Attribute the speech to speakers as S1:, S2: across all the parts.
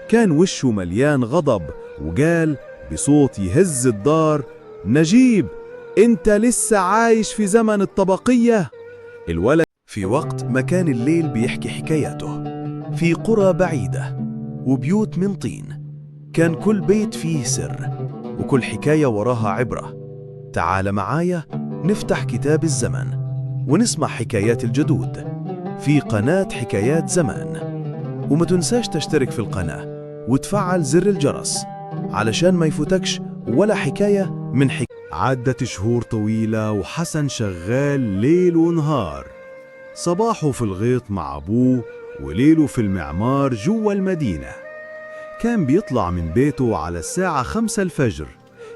S1: كان وشه مليان غضب وقال بصوت يهز الدار: نجيب، انت لسه عايش في زمن الطبقية؟ الولد
S2: في وقت ما كان الليل بيحكي حكاياته في قرى بعيدة وبيوت من طين، كان كل بيت فيه سر وكل حكاية وراها عبرة. تعال معايا نفتح كتاب الزمن ونسمع حكايات الجدود في قناة حكايات زمان. وما تنساش تشترك في القناة وتفعل زر الجرس علشان ما يفوتكش ولا حكاية من حكاية.
S1: عدت شهور طويلة وحسن شغال ليل ونهار، صباحه في الغيط مع أبوه وليله في المعمار جوا المدينة. كان بيطلع من بيته على الساعة 5 الفجر،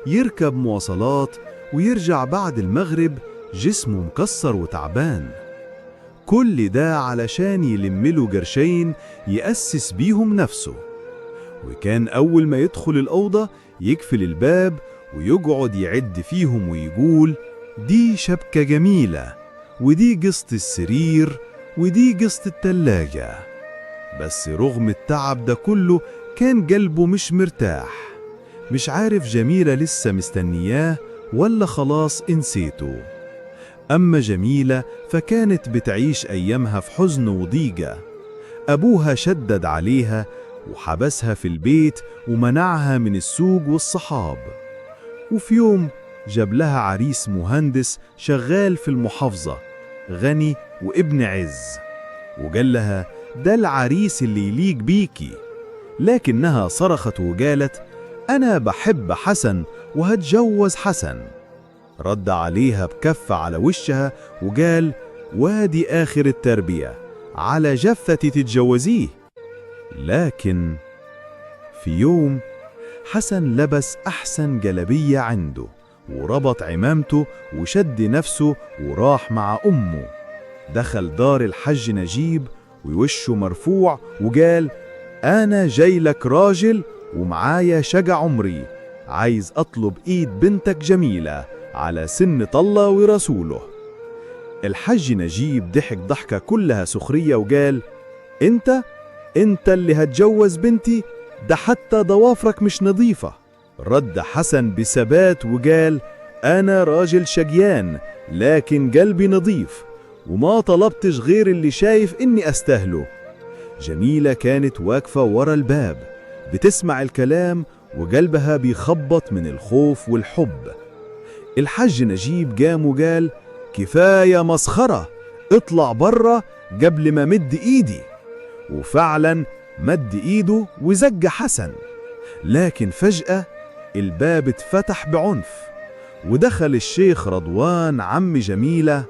S1: يركب مواصلات ويرجع بعد المغرب جسمه مكسر وتعبان. كل ده علشان يلمله قرشين يأسس بيهم نفسه. وكان أول ما يدخل الأوضة يقفل الباب ويقعد يعد فيهم ويقول: دي شبكة جميلة، ودي قسط السرير، ودي قسط التلاجة. بس رغم التعب ده كله كان قلبه مش مرتاح، مش عارف جميلة لسه مستنياه ولا خلاص انسيته. أما جميلة فكانت بتعيش أيامها في حزن وضيقة. أبوها شدد عليها وحبسها في البيت ومنعها من السوق والصحاب. وفي يوم جاب لها عريس مهندس شغال في المحافظة، غني وابن عز، وقال لها ده العريس اللي يليق بيكي. لكنها صرخت وقالت: أنا بحب حسن وهتجوز حسن. رد عليها بكف على وشها وقال: وادي آخر التربية، على جثتي تتجوزيه. لكن في يوم حسن لبس أحسن جلبية عنده وربط عمامته وشد نفسه وراح مع أمه. دخل دار الحج نجيب ووشه مرفوع وقال: أنا جاي لك راجل ومعايا شجع عمري، عايز أطلب إيد بنتك جميلة على سنة الله ورسوله. الحج نجيب ضحك ضحكة كلها سخرية وقال: أنت اللي هتجوز بنتي؟ ده حتى ضوافرك مش نظيفة. رد حسن بثبات وقال: أنا راجل شجيان لكن قلبي نظيف، وما طلبتش غير اللي شايف إني أستاهله. جميلة كانت واقفة ورا الباب بتسمع الكلام وقلبها بيخبط من الخوف والحب. الحج نجيب قام وقال: كفاية مسخرة، اطلع برا قبل ما مد إيدي. وفعلا مد إيده وزج حسن. لكن فجأة الباب اتفتح بعنف ودخل الشيخ رضوان عم جميلة،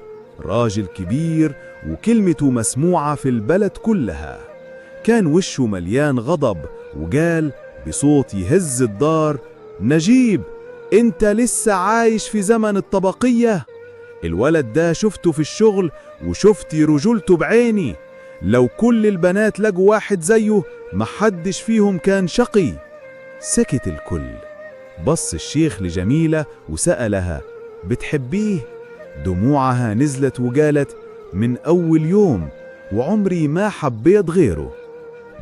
S1: راجل كبير وكلمته مسموعة في البلد كلها. كان وشه مليان غضب وقال بصوت يهز الدار: نجيب، انت لسه عايش في زمن الطبقية؟ الولد ده شفته في الشغل وشفت رجولته بعيني، لو كل البنات لقوا واحد زيه محدش فيهم كان شقي. سكت الكل. بص الشيخ لجميلة وسألها: بتحبيه؟ دموعها نزلت وقالت: من أول يوم، وعمري ما حبيت غيره.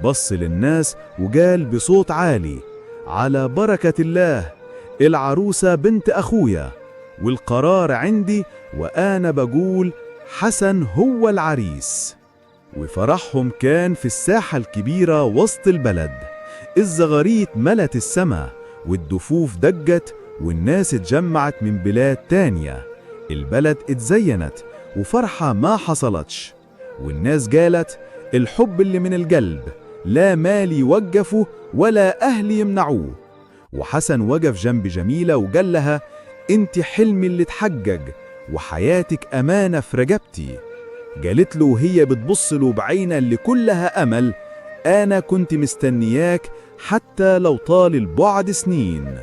S1: بص للناس وقال بصوت عالي: على بركة الله، العروسة بنت أخويا، والقرار عندي، وأنا بقول حسن هو العريس. وفرحهم كان في الساحة الكبيرة وسط البلد. الزغاريت ملت السما والدفوف دجت والناس اتجمعت من بلاد تانية. البلد اتزينت وفرحة ما حصلتش، والناس قالت الحب اللي من القلب لا مال يوقفه ولا أهل يمنعوه. وحسن وقف جنب جميلة وقال لها: انت حلمي اللي اتحقق وحياتك أمانة في رقبتي. قالت له وهي بتبص له بعينها اللي كلها أمل: أنا كنت مستنياك حتى لو طال البعد سنين.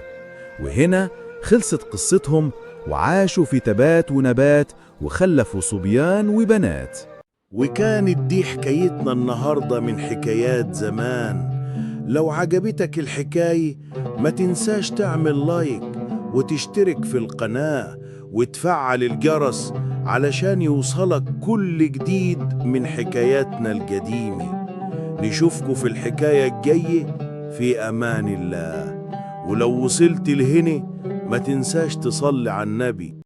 S1: وهنا خلصت قصتهم، وعاشوا في تبات ونبات وخلفوا صبيان وبنات.
S3: وكانت دي حكايتنا النهاردة من حكايات زمان. لو عجبتك الحكاية ما تنساش تعمل لايك وتشترك في القناة وتفعل الجرس علشان يوصلك كل جديد من حكاياتنا القديمة. نشوفكوا في الحكاية الجاية. في أمان الله. ولو وصلت لهنا ما تنساش تصلي على النبي.